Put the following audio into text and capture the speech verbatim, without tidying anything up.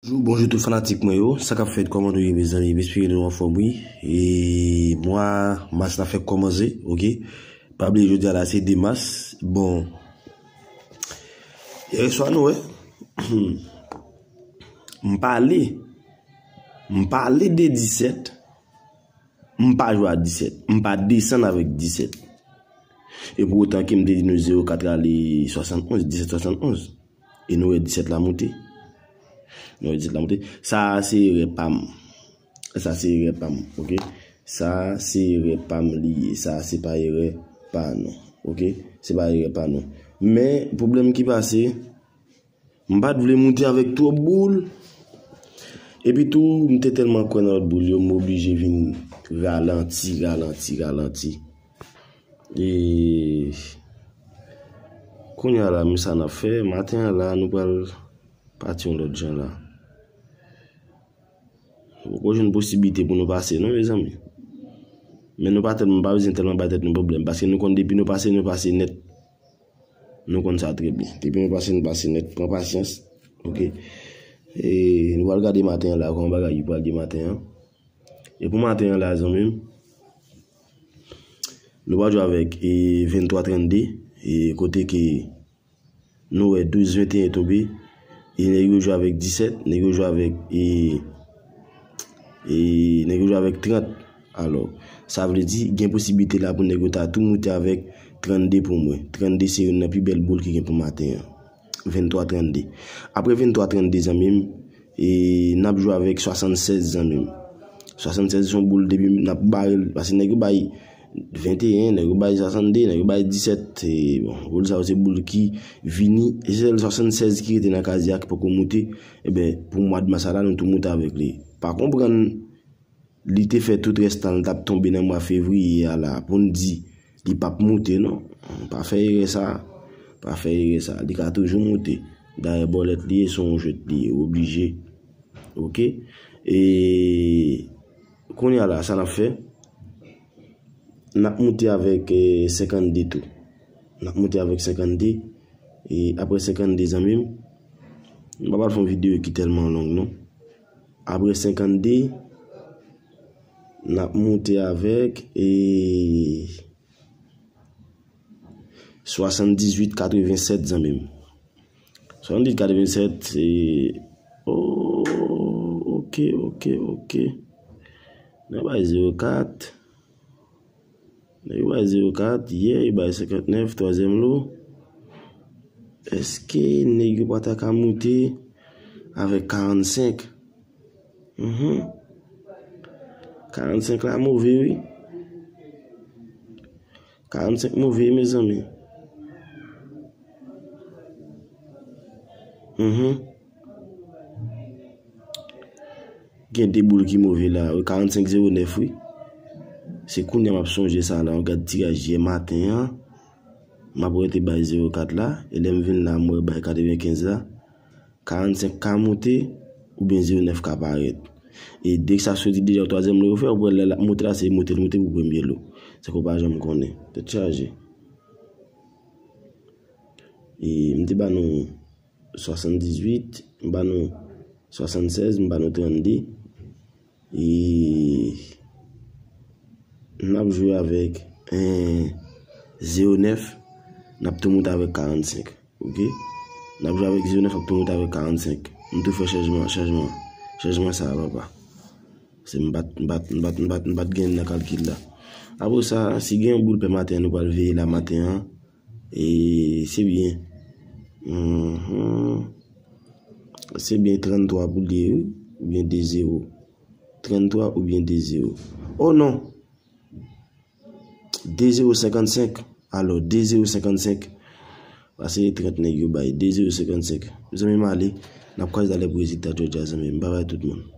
Bonjou, bonjou tout fanatik mwen yo. Sa k ap fèt, kòman nou ye, mezanmi? M espere nou anfòm, wi. E mwa mas la fèk kòmanse, oke? Pa bliye, jodi a la, se de mas. Bon, yè swa nou wè, m pale, m pale de disèt, m pa jwe a disèt, m pa desann avèk disèt. E pou otan ke m te di nou zewo kat ale swasannonz, disèt swasannonz. E nou wè disèt la moute. Nou wè disèt la moute. Sa a se erè pa m. Sa se erè pa m, oke? Sa se erè pa m li ye. Sa se pa erè pa nou, oke? Se pa erè pa nou. Men, pwoblèm ki pase, m pa t vle moute avèk twòp boul. Epi tou, m te tèlman kwè nan lòt boul yo, m oblije vin ralanti, ralanti, ralanti. E kounye a la, men sa n ap fè. Maten an la, nou pral pati yon lòt jan la. Nou poko jwenn posiblite pou nou pase, non, mezanmi. Men nou pa tèlman, pa bezwen tèlman bay tèt nou pwoblèm, paske nou konn depi nou pase, nou pase nèt. Nou konn sa trè byen. Depi nou pase, nou pase nèt. Pran pasyans. Oke. E nou pral gade maten an la, kòman bagay yo pral ye maten an. E pou maten an la, zanmi m, nou pral jwe avèk, e, venntwa trannde, e, kote ke nou wè douz venteyen tonbe, e nèg yo jwe avèk disèt, nèg yo jwe avèk, e, e nèg yo jwe avèk trant. Alò, sa vle di, gen posiblite la pou nèg yo ta tou moute avèk trannde pou mwen. Trannde se youn nan pi bèl boul ki gen pou maten an. Venntwa trannde. Apre venntwa trannde, zanmi m, e n ap jwe avèk swasannsèz, zanmi m. Swasannsèz se yon boul depi n ap bare l, paske nèg yo bay venteyen, nèg yo bay swasannde, nèg yo bay disèt. E, bon, boul sa yo se boul ki vini, e se sèl swasannsèz ki rete nan kazye a ki poko moute. Ebyen, pou mwa de mas la, nou tou moute avèk li. Pa konprann li te fè tout rès tan l t ap tonbe nan mwa fevriye a la pou n di li p ap moute, non. Pa fè erè sa. Pa fè erè sa. Li ka toujou moute. Dayè, bòlèt li ye, se yon jwèt li ye, oblije. Oke? E kounye a la, sa n ap fè? N ap moute avèk, e, senkannde tou. N ap moute avèk senkannde. E apre senkannde, zanmi m, m pa pral fè yon videyo ki tèlman long, non. Apre senkannde, n ap moute avèk, e, swasanndizuit katrevensèt, zanmi m. Swasanndizuit katrevensèt, e, oh, oke, oke, oke. N a bay zewo kat. Nèg yo bay zewo kat, yè, yo bay senkantnèf, twazyèm lo. Èske nèg yo pa ta ka moute avèk karannsenk? Mhm. Karannsenk la move, wi. Karannsenk move, mezanmi. Mhm. Gen de boul ki move la, wi, karannsenk zewo nèf, wi. Se kounye a m ap sonje sa la, m gad tiraj yè maten an. M ap rete bay zewo kat la, e lè m vin la, m wè bay katrevenkenz la. Karannsenk ka moute, oubyen zewo nèf ka parèt. E de sa soti deja, twazyèm lo yo fè, ou wè lè l ap moute la, se moute l moute pou premye lo. Se ke w pa janm konnen. Tèt chaje. E m te ba nou swasanndizuit, m ba nou swasannsèz, m ba nou trannde. E n ap jwe avèk, eh, zewo nèf, n ap tou moute avèk karannsenk. Oke? N ap jwe avèk zewo nèf, n ap tou moute avèk karannsenk. M tou fè chanjman, chanjman, chanjman sa a, papa. Se m pa t, m pa t, m pa t, m pa t, m pa t gen nan kalkil la. Apre sa, si gen yon boul pè maten an, nou pral veye la maten an. E se byen. Mhm. Se byen tranntwa pou l ye, wi, oubyen de zewo. Tranntwa oubyen de zewo. Oh non! De zewo senkannsenk. Alò, de zewo senkannsenk. Pase trant nèg yo bay. De zewo senkannsenk. Mezanmi, m ale. N ap kwaze talè pou rezilta Georgia, zanmi m. Babay tout moun.